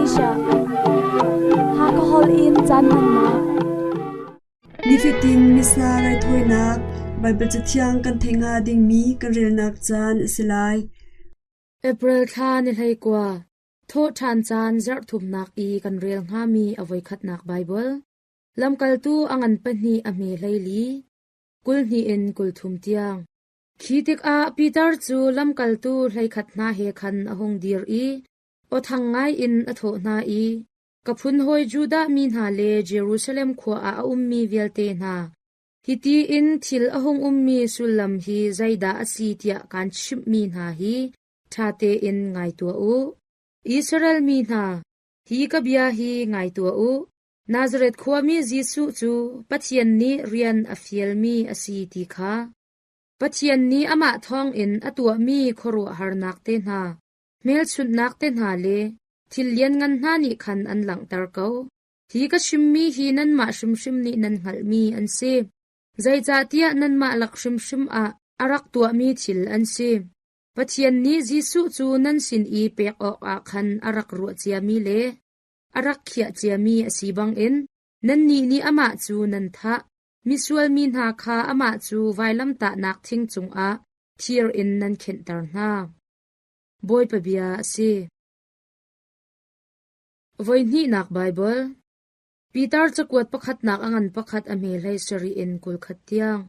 Asia. Hakha holh in caan hmannak. Nifatin Missa raithawinak Baibal Cathiang kan theih hnga dingmi kan relnak caan a si lai. April thla ni 19, thawhṭhan caan zarhthumnak i kan rel hngami a voikhatnak Baibal. Lamkaltu a ngan pahnih a hme 14, 22 in 30 tiang. Khi tikah Peter cu lamkaltu 11 hna he khan a hung dir i aw thang ngaiin a thawh hna i, Ka phunhawi Judah mi hna le Jerusalem khua ah a ummi vialte hna, hiti in thil a hung ummi sullam hi zeidah a si tiah kaan chimhmi hna hi ṭha tein ngai tuah u. Israel mi hna, hi ka bia hi ngai tuah u. Nazareth khuami Jesuh cu Pathian nih rian a fialmi a si ti kha Pathian nih amah thawngin a tuahmi khuaruahharnak te hna, hmelchunhnak te hna le thil lianngan hna nih khan an langhter ko. Hi ka chimmi hi nanmah hrimhrim nih nan hngalhmi an si. Zeicahtiah nanmah lak hrimhrim ah a rak tuahmi thil an si. Pathian nih Jesuh cu nan sin i pek awkah khan a rak ruah ciami le a rak khiah ciami a si bangin nannih nih amah cu nan thah. Misual mi hna kha amah cu vailamtahnak thing cungah thir in nan khenhter hna. Bawipa bia a si. Voihnihnak Baibal Peter cakuat pakhatnak a ngan pakhat a hme hlei sarih in 21 tiang.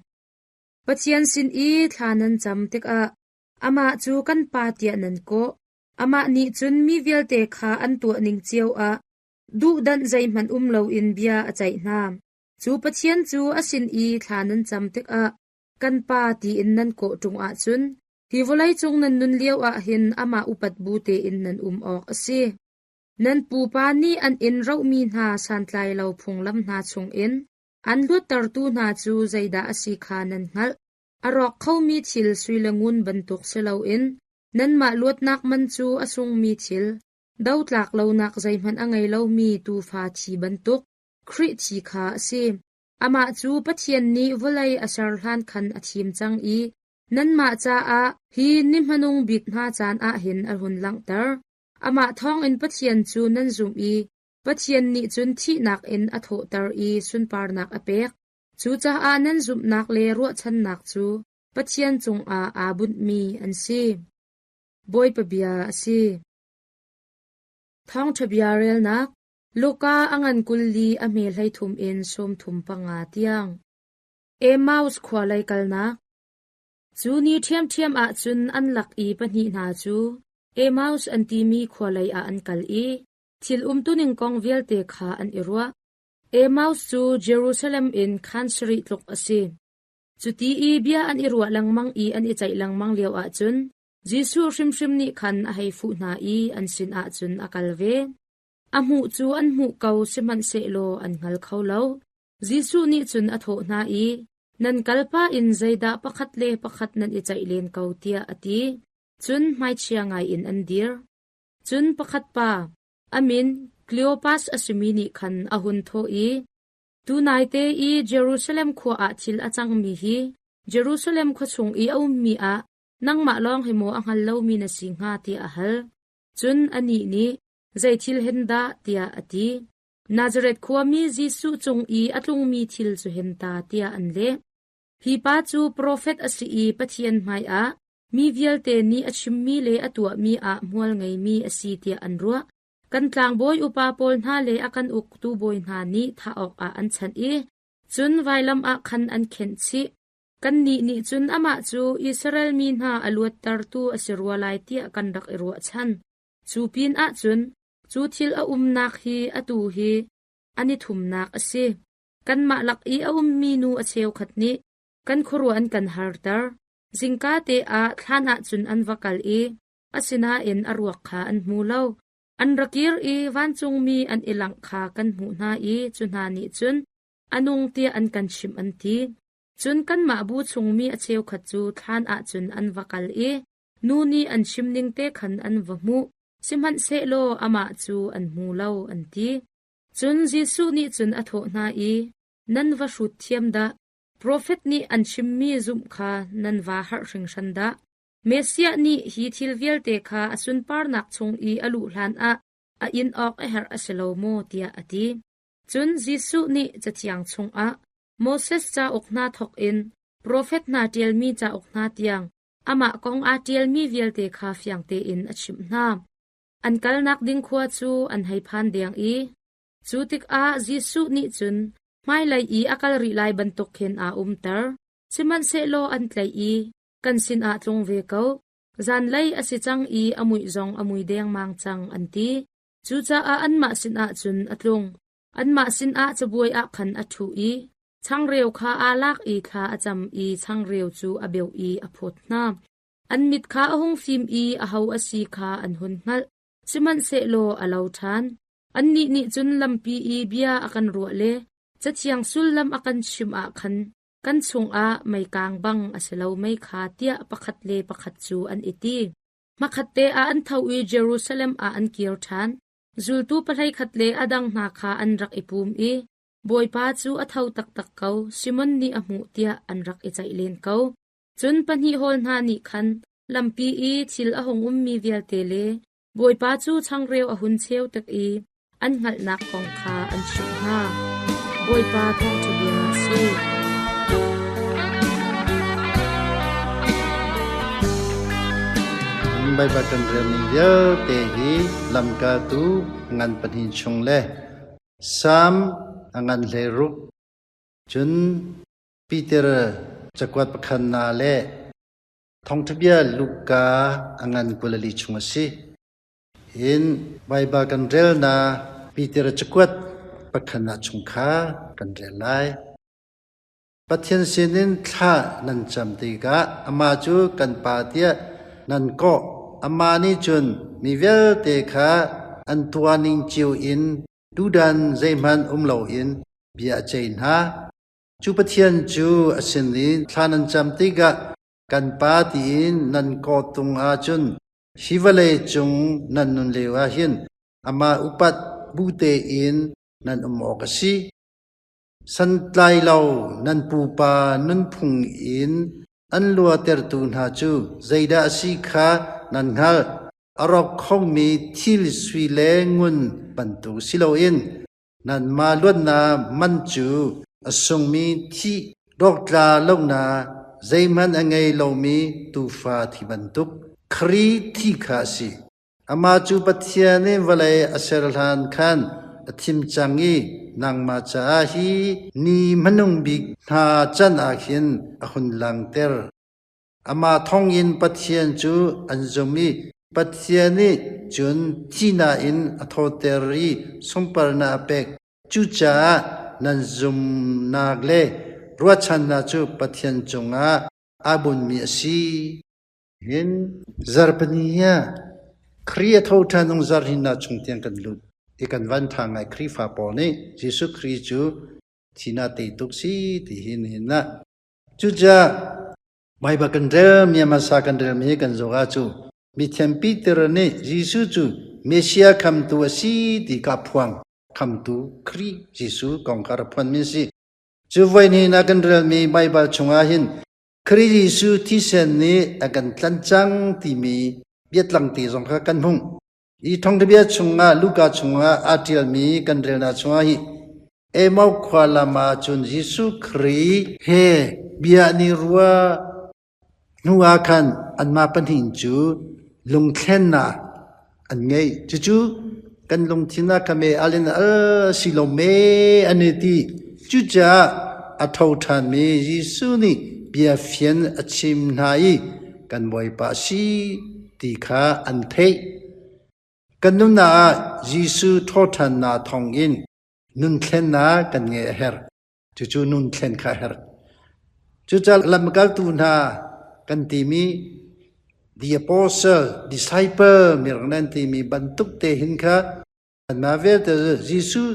Pathian sin i thla nan cam tikah amah cu kan Pa tiah nan kawh. Amah nih cun mi vialte kha an tuahning cio ah duhdanh zeihmanh um loin bia a ceih hna. Cu Pathian cu a sin i thla nan cam tikah kan Pa tiin nan kawh ṭung ahcun hi vawleicung nan nun lio ah hin amah upat bu tein nan um awk a si. Nan pupa nih an in rohmi hna santlai lo phunglam hna chungin an luattertu hna cu zeidah a si kha nan hngalh. A rawk khomi thil sui le ngun bantuk si loin Nanmah luatnak man cu a sungmi thil, dotlak lonak zeihmanh a ngei lomi tuufa thi bantuk Khrih thi kha a si. Amah cu Pathian nih vawlei a ser hlan khan a thim cang i nanmah caah hi ni hmanung bik hna caan ah hin a hun langhter. Amah thawngin Pathian cu nan zumh i Pathian nih cun thihnak in a thawhter i sunparnak a pek. Cucaah nan zumhnak le ruahchannak cu Pathian cungah aa bunhmi an si. Bawipa bia a si. Thawngṭha bia relnak Luka a ngan 24 a hme 33 in 35 tiang. Emmaus khua lei kalnak Cu ni ṭhiamṭhiam ah cun an lak i pahnih hna cu Emmaus an timi khua lei ah an kal i thil umtuning kong vialte kha an i ruah. Emmaus cu Jerusalem in khan sarih tluk a si. Cuti i bia an i ruah lengmang i an i ceih lengmang lioah cun Jesuh hrimhrim nih khan a hei fuh hna i an sinah cun a kal ve. A hmuh cu an hmuh ko, sihmanhsehlaw an hngal kho lo. Jesuh nih cun a thawh hna i, Nan kalpah in zeidah pakhat le pakhat nan i ceih len ko, tiah a ti. Cun hmaichia ngaiin an dir. Cun pakhat pa, a min Kleopas a simi nih khan a hun thawh i, Tunaite i Jerusalem khua ah thil a cangmi hi Jerusalem khua chung i a ummi ah nangmah lawng hi maw a hngal lomi na si hnga tiah a hal. Cun anih nih, Zei thil hen dah? tiah a ti. Nazareth khuami Jesuh cung i a tlungmi thil cu hen ta tiah an leh. Hi pa cu profet a si i Pathian hmaiah mi vialte nih a chimmi le a tuahmi ah hmual ngeimi a si tiah an ruah. Kan tlangbawi upa pawl hna le a kan uktu bawi hna nih thah awkah an chanh i cun vailam ah khan an khenh chih. Kannih nih cun amah cu Israel mi hna a luattertu a si rua lai tiah kan rak i ruahchan. Cu pinah cun cu thil a umnak hi atu hi an i thumnak a si. Kanmah lak i a ummi nu a cheukhat nih kan khuaruah an kan harter. Zingka te ah thlan ah cun an va kal i Asinain a ruak kha an hmu lo. An ra kir i vancungmi an i langh kha kan hmuh hna i cu hna nih cun a nung tiah an kan chimh an ti. Cun kanmah bu chungmi a cheukhat cu thlan ah cun an va kal i nu nih an chim ning te khan an va hmuh, sihmanhsehlaw amah cu an hmu lo, an ti. Cun Jesuh nih cun a thawh hna i, Nan va hrut thiam dah! Profet nih an chimmi zumh kha nan vaa harh hringhran dah! Messiah nih hi thil vialte kha a sunparnak chung i a luh hlanah A in awk a herh a si lo maw? tiah a ti. Cun Jesuh nih Cathiang chungah Moses cauk hna thawkin profet hna ṭialmi cauk hna tiang amah kong aa ṭialmi vialte kha fiang tein a chimh hna. An kalnak ding khua cu an hei phan deng i cu tikah Jesuh nih cun hmailei i a kal rih lai bantuk khin aa umter. Sihmanhsehlaw an tlaih i kan sinah tlung ve ko. Zanlei a si cang i a muih zong a mui dengmang cang, an ti. Cucaah anmah sinah cun a tlung. Anmah sinah cabuai ah khan a ṭhu i changreu kha aa lak i thla a cam i changreu cu a beuh i a phawt hna. An mit kha a hung fim i aho a si kha an hun hngalh. Sihmanhsehlaw a lo ṭhan. Annih nih cun lampi i bia a kan ruah le Cathiang sullam a kan chimh ah khan kan chungah meikang bang a si lo mei kha tiah pakhat le pakhat cu an i ti. Hmakhatte ah an tho i Jerusalem ah an kir ṭhan. Zultu pahleikhat le a dang hna kha an rak i pum i Bawipa cu a tho taktak ko, Simon nih a hmuh tiah an rak i ceih len ko. Cun pahnih hawl hna nih khan lampi i thil a hung ummi vialte le Bawipa cu changreu a hun cheu tik i an hngalhnak kong kha an chimh hna. Bawipa thawngṭha bia a si. Baibal kan relmi vialte hi lamkaltu ngan pahnih chung le Salm a ngan 16 cun Peter cakuat pakhat na le Thawngṭha bia Luka a ngan 24 chung a si. Hin Baibal kan relnak Peter cakuat pakhatnak chung kha kan rel lai. Pathian sinin thla nan cam tikah amah cu kan Pa tiah nan kawh. Amah nih cun mi vialte kha an tuahning cio in duhdan zeihmanh um loin bia a ceih hna. Cu Pathian cu a sin i thla nan cam tikah kan Pa tiin nan kawh tung ahcun Hi vawlei cung nan nun lio ah hin amah upat bu tein nan um awk a si. Santlai lo nan pupa nunphung in an luatertu hna cu zeidah a si kha nan hngalh. A rawk khomi thil sui le ngun bantuk si loin nanmah luatnak man cu a sungmi thi rawktla lonak zeihmanh a ngei lomi tuufa thi bantuk Khrih thi kha a si. Amah cu Pathian nih vawlei a ser hlan khan a thim cang i nangmah caah hi ni hmanung bik hna can ah khin a hun langhter. Amah thawngin Pathian cu an zum i Pathian nih cun thihnak in a thawhter i sunparnak a pek. Cucaah nan zumhnak le ruahchannak cu Pathian cungah aa bunhmi a si. Hin zarhpini ah Khrih a tho ṭhan nung zarhhnih chung tiang kan lut i kan van ṭha ngai Khrihfa pawl nih Jesuh Khrih cu thihnak tei tuk si ti hi nihin ah. Cucaah Baibal kan relmi a hmasa kan relmi hi kan zoh ahcun mithiang Peter nih Jesuh cu Messiah khamtu a si ti kha a phuang. Khamtu Khrih Jesuh kong kha rak phuanmi a si. Cu voi hnih ah kan relmi Baibal chungah hin Khrih Jesuh thisen nih a kan tlanh cang timi biatlang te zong kha kan hmuh. Hi thawngthabia chungah Luka chungah aa ṭialmi kan relnak chungah hi Emau khua lam ah cun Jesuh Khrih he bia an i ruah hnu ah khan anmah pahnih cu lungthlennak an ngei. Cucu kan lungthin ah kha me al in al si lo me an i ti. Cucaah a tho ṭhanmi Jesuh nih bia fian a chim hna i kan Bawipa a si ti kha an theih. Kan nunnak ah Jesuh thawhṭhannak thawngin nunthlennak kan ngeih a herh. Cucu nunthlen kha a herh. Cucaah lamkaltu hna kan timi the apostle, disciple mirang nan timi bantuk te hin kha anmah vialte Jesuh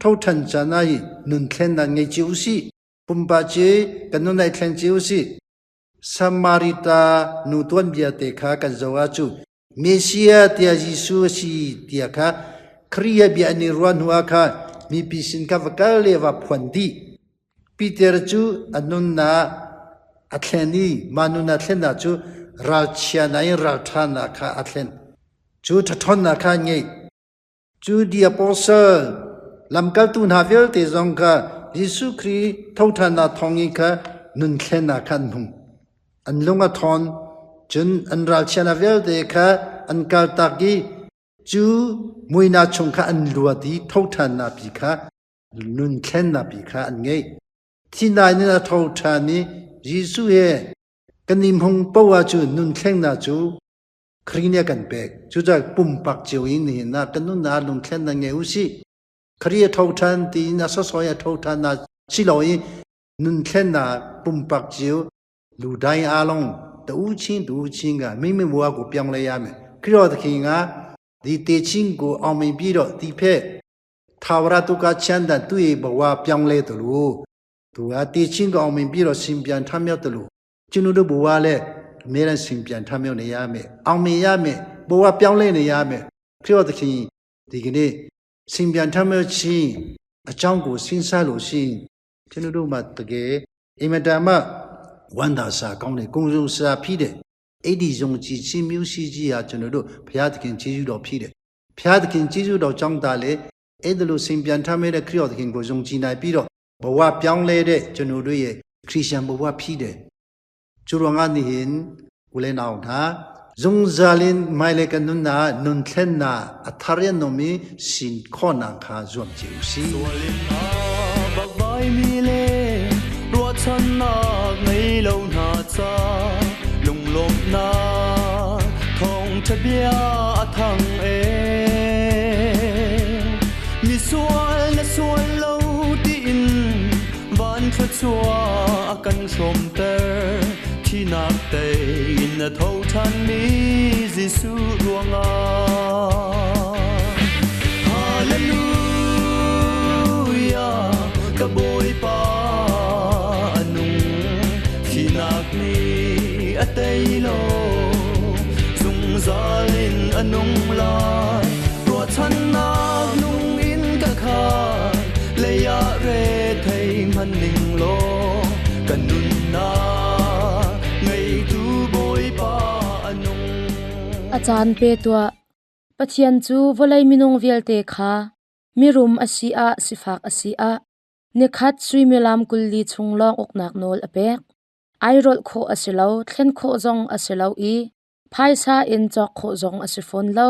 thoṭhan caan ah hi nunthlennak ngei cio usih. Pumpak ci kan nun ai thleng cio usih. Samarita nu tuanbia te kha kan zoh ahcun Messiah tiah Jesuh a si tiah kha Khrih he bia an i ruah hnu ah khan mipi sin kha va kal le va phuan dih. Peter cu a nunnak a thlen i mah nunnak thlennak cu ralchia nain ralṭhanak kha a thlen. Cu ṭhaṭhawnnak kha a ngei. Cu the apostle lamkaltu hna vialte zong kha Jesuh Khrih thoṭhannak thawngin kha nunthlennak kha an hmu. An lung a ṭhawn, cun an ralchiatnak vialte kha an kaltak i cu muihnak chung kha an luat i thoṭhannak pi kha nunthlennak pi kha an ngei. Thihnak in a tho ṭhan i Jesuh he kan i hmung poah cu nunthlengnak cu Khrih nih a kan pek. Cucaah pumpak cio in nihin ah kan nunnak lungthlennak ngei u sih. Khrih a tho ṭhan tiin a sawsawh i a tho ṭhannak si lo i nunthlennak pumpak cio ludai along ta u chin tu u chin ga mi mi mua ko piang le ya me Khrih the king a di te chin ko aung min pi ro ti phe ထာဝရဒုက္ခချမ်းသာသူ့ရဲ့ဘဝပြောင်းလဲတယ်လို့သူကတည်ခြင်းကိုအောင်မြင်ပြီးတော့ရှင်ပြန်ထမြောက်တယ်လို့ကျွန်တော်တို့ဘဝလည်းအမြဲတမ်းရှင်ပြန်ထမြောက်နေရမယ်အောင်မြင်ရမယ်ဘဝပြောင်းလဲနေရမယ်ခရစ်တော်သခင်ဒီကနေ့ရှင်ပြန်ထမြောက်ခြင်းအကြောင်းကိုစဉ်းစားလို့ရှိရင်ကျွန်တော်တို့မှာတကယ်အင်မတန်မှဝမ်းသာစာကောင်းတယ်ဂုဏ်စုံစာဖြစ်တယ်အဲ့ဒီယုံကြည်ခြင်းမျိုးရှိကြီးဟာကျွန်တော်တို့ဘုရားသခင်ကျေးဇူးတော်ဖြစ်တယ်ဘုရားသခင်ကျေးဇူးတော်ကြောင့်ဒါလေ အဲ့ဒါလိုစင်ပြန်ထားမဲ့တဲ့ခရစ်တော်သခင်ကိုယုံကြည်နိုင်ပြီးတော့ဘဝပြောင်းလဲတဲ့ကျွန်တော်တို့ရဲ့ခရစ်ယာန်ဘဝဖြစ်တယ်ကျိုးတော်ငါနေရင်ဦးလဲနောင်တာဇုံဇာလင်မိုင်လေကနုနာနွန်ထန်နာအထရနမီစင်ခေါနာခါဇွမ်ချေဦးစီ Sualin a bak vai mi le ruahchannak ngei lo hna ca lunglawmhnak thawngṭha bia a thang e. Misual na sual lo tiin van thluachuah a kan hrawmter thinak tein na tho ṭhanmi Jesuh ruangah. Hallelujah ka Bawipa a nung thinak nih a tei lo zungzal in a nung lai ruahchannak nung in ka khat lei ah re thei hmanning law ka nunnak ngeitu Bawipa a nung. A caan pe tuah. Pathian cu vawlei minung vialte kha mirum a si ah sifak a si ah nikhat suimilam 20 chung lawng uknak nawl a pek. Airolh khawh a si lo, thlen khawh zong a si lo i phaisa in cawk khawh zong a si fawn lo.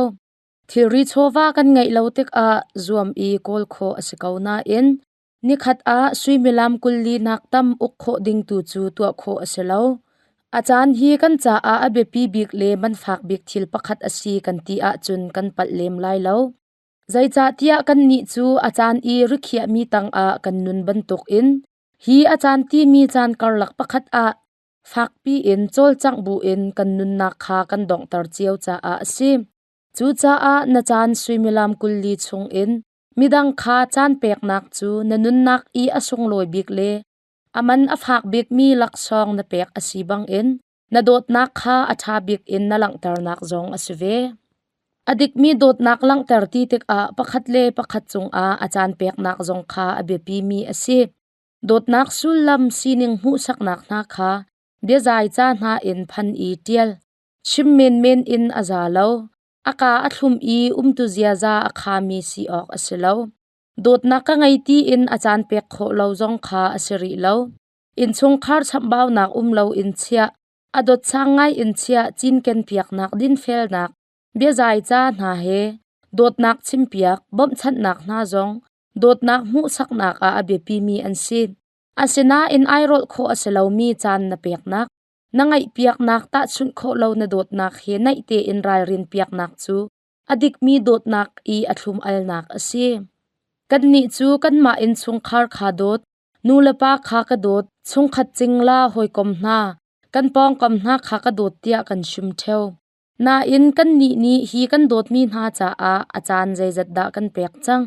Thilri chawva kan ngeih lo tikah zuam i kawl khawh a si ko nain nikhat ah suimilam 20 nak tam uk khawh ding tu cu tuah khawh a si lo. A caan hi kan caah a biapi bik le manfak bik thil pakhat a si kan ti ahcun kan palh lem lai lo. Zeicahtiah kannih cu a caan i rikhiahmi tangah kan nun bantukin hi a caan timi caan karlak pakhat ah fakpi in cawlcangh buin kan nunnak kha kan donghter cio caah a si. Cucaah na caan suimilam 20 chungin midang kha caan peknak cu na nunnak i a sunglawi bik le a man a fak bikmi laksawng na pek a si bangin na dawtnak kha a ṭha bik in na langhternak zong a si ve. A dikmi dawtnak langhter ti tikah pakhat le pakhat cungah a caan peknak zong kha a biapimi a si. Dawtnak sullam sining hmuhsaknak hna kha biazai ca hna in phan i ṭial. Chim menmen in a za lo. A ka a thlum i umtu ziaza a khami si awk a si lo. Dawtnak ka ngei tiin a caan pek khawh lo zong kha a si rih lo. Innchungkhar chamhbaunak um lo in chiah, a dawt sang ngai in chiah cinken piaknak dinfelnak, biazai ca hna he dawtnak chimpiak, bawmhchanhnak hna zong dawtnak hmuhsaknak ah a biapimi an si. Asinain airolh khawh a si lomi caan na peknak, na ngaihpiaknak tahchunh khawh lo na dawtnak he naih tein ralrin piaknak cu a dikmi dawtnak i a thlum-alnak a si. Kannih cu kanmah innchungkhar kha dawt, nulepa kha ka dawt, chungkhat cingla hawikom hna, kan pawngkam hna kha ka dawt tiah kan chim ṭheo. Nain kannih nih hi kan dawtmi hna caah a caan zeizat dah kan pek cang?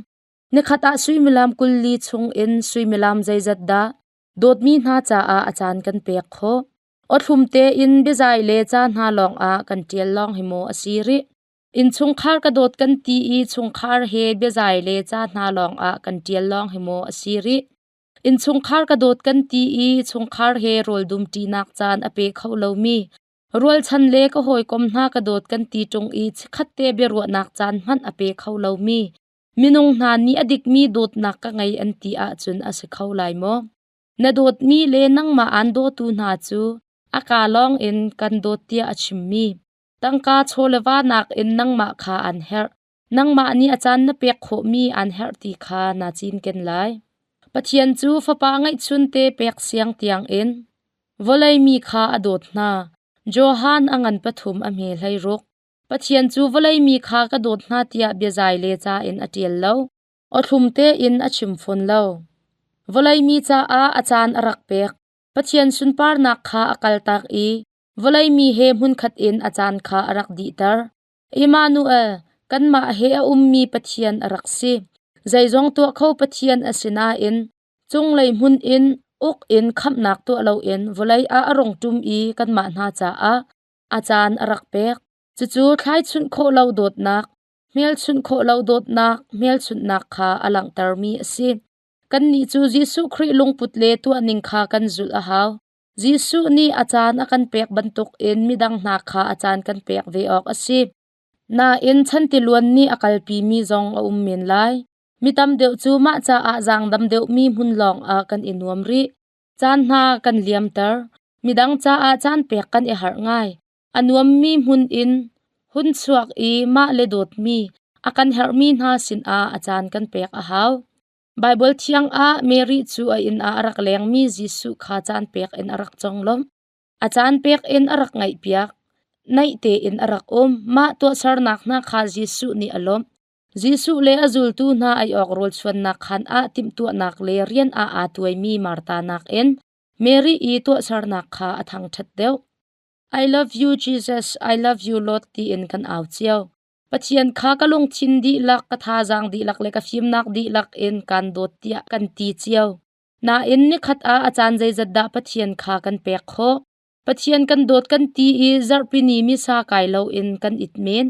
Nikhat ah suimilam 20 chungin suimilam zeizat dah dawtmi hna caah a caan kan pek khawh? Awthlum tein biazai le ca hna lawngah kan ṭial lawng hi maw a si rih? Innchungkhar ka dawt kan ti i chungkhar he biazai le ca hna lawngah kan ṭial lawng hi maw a si rih? Innchungkhar ka dawt kan ti i chungkhar he rawl dumṭinak caan a pe kho lomi, rualchan le ka hawikom hna ka dawt kan ti ṭung i chikkhatte biaruahnak caan hmanh a pe kho lomi, Minung hna nih a dikmi dawtnak ka ngei an ti ahcun a si kho lai maw? Na dawtmi le nangmah aan dawtu hna cu a kaa lawng in kan dawt tiah a chimmi. Tangka chaw le va nakin nangmah kha aan herh. Nangmah nih a caan na pek khawhmi aan herh ti kha naa cinken lai. Pathian cu Fapa ngeihchunte pek siang tiangin vawlei mi kha a dawt hna. Johan a ngan pathum a hme 16. Pathian cu vawlei mi kha ka dawt hna tiah biazai le ca in a ṭial lo. Awthlum tein a chim fawn lo. Vawlei mi caah a caan a rak pek. Pathian sunparnak kha a kaltak i vawlei mi he hmunkhat in a caan kha a rak dihter. Immanuel, kanmah he a ummi Pathian a rak si. Zeizong tuah kho Pathian a si nain cunglei hmun in uk in khamhnak tuah loin vawlei ah a rung ṭum i kanmah hna caah a caan a rak pek. Cucu thlaichunh khawh lo dawtnak, hmelchunh khawh lo dawtnak hmelchunhnak kha a langhtermi a si. Kannih cu Jesuh Khrih lungput le tuahning kha kan zulh a hau. Jesuh nih a caan a kan pek bantukin midang hna kha a caan kan pek ve awk a si. Nain chantiluan nih a kalpimi zong a um men lai. Mi tam deuh cu mah caah zaangdam deuhmi hmun lawng ah kan i nuam rih. Caan hna kan liamter. Midang caah caan pek kan i harh ngai. A nuammi hmun in hun chuak i mah le dawtmi a kan herhmi hna sinah a caan kan pek a hau. Baibal thiang ah Mary cu a inn ah a rak lengmi Jesuh kha caan pek in a rak conglawmh. A caan pek in a rak ngaihpiak. Naih tein a rak um. Mah tuahsernak hna kha Jesuh nih a lawmh. Jesuh le a zultu hna ei awk rawl chuannak khaan ah timhtuahnak le rian ah aa tuaimi Martha nakin Mary i tuahsernak kha a thangṭhat deuh. I love you Jesus, I love you Lord tiin kan au cio. Pathian kha ka lungthin dihlak, ka thazaang dihlak le ka fimnak dihlak in kaan dawt tiah kan ti cio. Nain nikhat ah a caan zeizat dah Pathian kha kan pek khawh? Pathian kan dawt kan ti i zarhpini misa kai loin kan it men.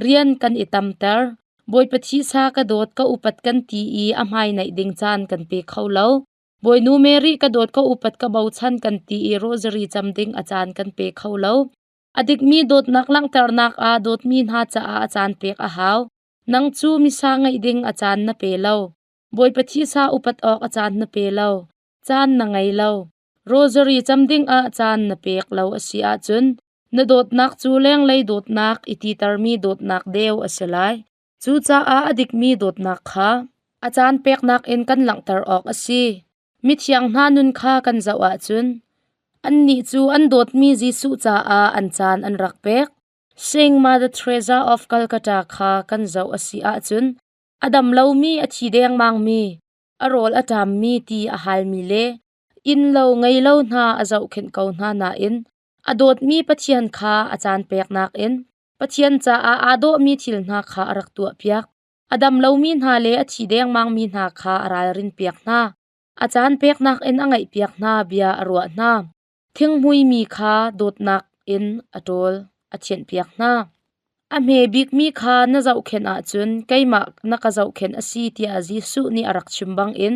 Rian kan i tamter. Bawipa thisa ka dawt ka upat kan ti i a hmai naih ding caan kan pe kho lo. Bawinu Mary ka dawt ka upat ka bochan kan ti i rosary cam ding a caan kan pe kho lo. A dikmi dawtnak langhternak ah dawtmi hna caah a caan pek a hau. Nang cu misa ngeih ding a caan na pe lo. Bawipa thisa upat awk a caan na pe lo. Caan na ngei lo. Rosary cam ding ah caan na pek lo a si ahcun na dawtnak cu lenglei dawtnak i titermi dawtnak deu a si lai. Cucaah a dikmi dawtnak kha a caan peknak in kan langhter awk a si. Mithiang hna nun kha kan zoh ahcun annih cu an dawtmi Jesuh caah an caan an rak pek. Saint Mother Teresa of Calcutta kha kan zoh a si ahcun a dam lomi a thi dengmangmi, a rawl a ṭammi ti a halmi le innlo ngei lo hna a zohkhenh ko hna nain a dawtmi Pathian kha a caan peknak in Pathian caah aa dawhmi thil hna kha a rak tuahpiak. A dam lomi hna le a thi dengmangmi hna kha a ralrinpiak hna. A caan peknak in a ngaihpiak hna bia a ruah hna. Thinghmuimi kha dawtnak in a ṭawl, a thianhpiak hna. A hme bikmi kha na zohkhenh ahcun keimah na ka zohkhenh a si tiah Jesuh nih a rak chim bangin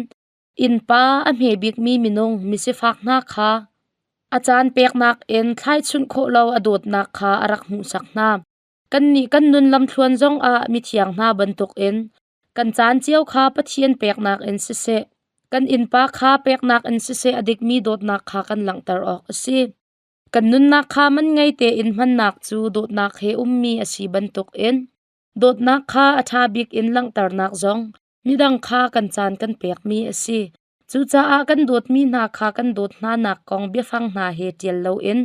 innpa a hme bikmi minung misifak hna kha a caan peknak in thlaichunh khawh lo a dawtnak kha a rak hmuhsak hna. Kannih kan nun lamthluan zongah mithiang hna bantukin kan caan cio kha Pathian peknak in siseh, kan innpa kha peknak in siseh a dikmi dawtnak kha kan langhter awk a si. Kan nunnak kha man ngei tein hmannak cu dawtnak he ummi a si bantukin dawtnak kha a ṭha bik in langhternak zong midang kha kan caan kan pekmi a si. Cucaah kan dawtmi hna kha kan dawt hnanak kong biafang hna he ṭial loin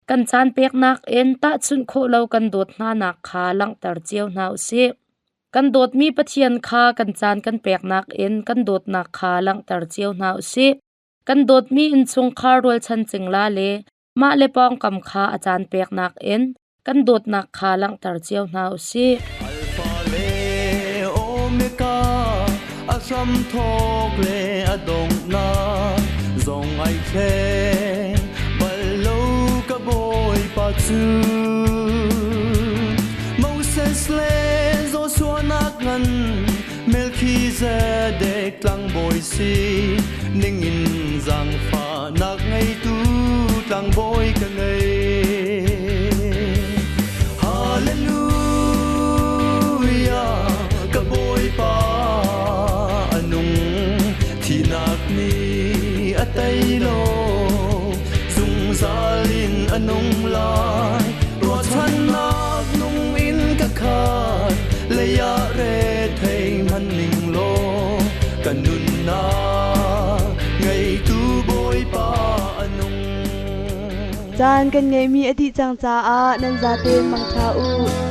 kan caan peknak in tahchunh khawh lo kan dawt hnanak kha langhter cio hna u sih. Kan dawtmi Pathian kha kan caan kan peknak in kan dawtnak kha langhter cio hna u sih. Kan dawtmi innchungkhar rualchan cingla le mah le pawngkam kha a caan peknak in kan dawtnak kha langhter cio hna u sih. Alpha le Omega, a hramthawk le a donghnak zong ai thleng bal lo ka Bawipa cu. Moses le Joshua nak ngan Melchizedek tlangbawi si ningin zaangfahnak ngeitu tlangbawi ka ngei. Hallelujah, ka Bawipa. tei lo. Zungzal in a nung lai. Ruahchannak nung in ka khat. Lei ah re thei hman ning law ka nunnak ngeitu Bawipa a nung. Caan kan ngeihmi a dih cang caah nan zaten mangṭha u.